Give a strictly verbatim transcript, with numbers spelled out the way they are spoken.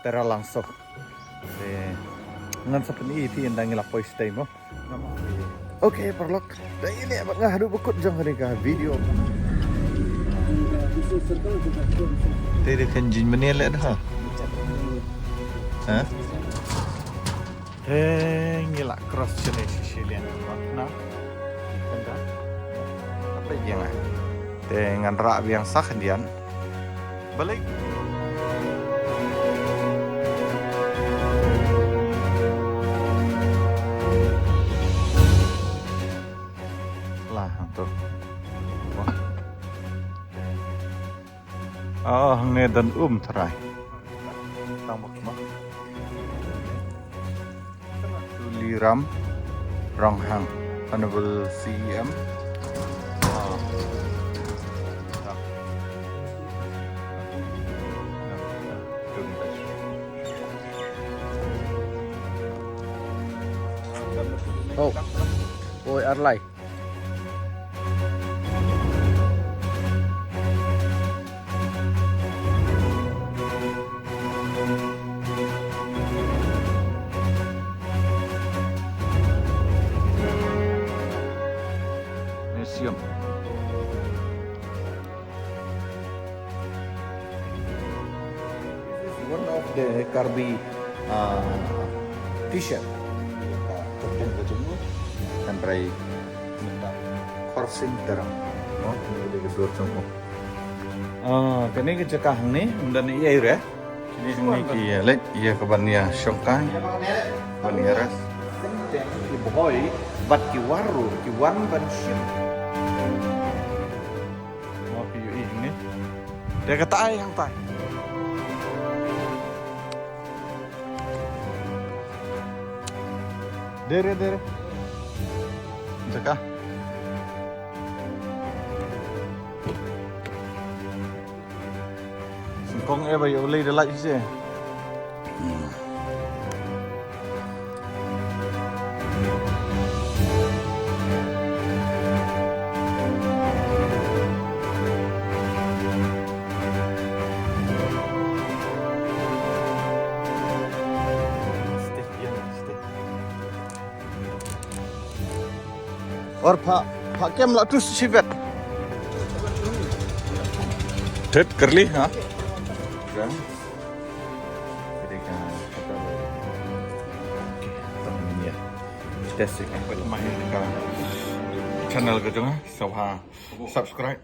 Taralangso. Te ngan sa pyni ïa phi ynda ngi la poi shatei mo. Okay, paralok. Da ïa leh bad nga haduh ba kut jong kane ka video. Te dei kan jin mane leh da ha. Ha? Te ngi la cross shane shisha liang na. Apa ïa nga? Te ngan rah biang sa khyndiat. Balik. Lah, tu. Wah. Oh, hangne don um trai. Tang bak ma. Tuliram Ronghang, Honorable C E M. Ah. Oh. Oi, Arlai. Museum. This is one of the Karbi, uh, T-shirt. Ka kyrteng ka jong u, hynrei mynta Khorsing Terang. No, kane ka dei ka dur jong u. Ah, kane ka jaka hangne, ym don ei ei re. Kine hangne ki, eh, leit ïa ka ban ïa shongkai, ban ïa rest. Ki bhoi bad ki war ruh, ki wan ban shim. Mo ki ïohi hangne. Dei kata ai hangtai. Dei re, dei re. Jaka. Sngewkong eh ba ïa u lei da lait shisha. Or pha, pha kem la tu shivet. Tet kerli ha. Channel ka jong, so ha subscribe.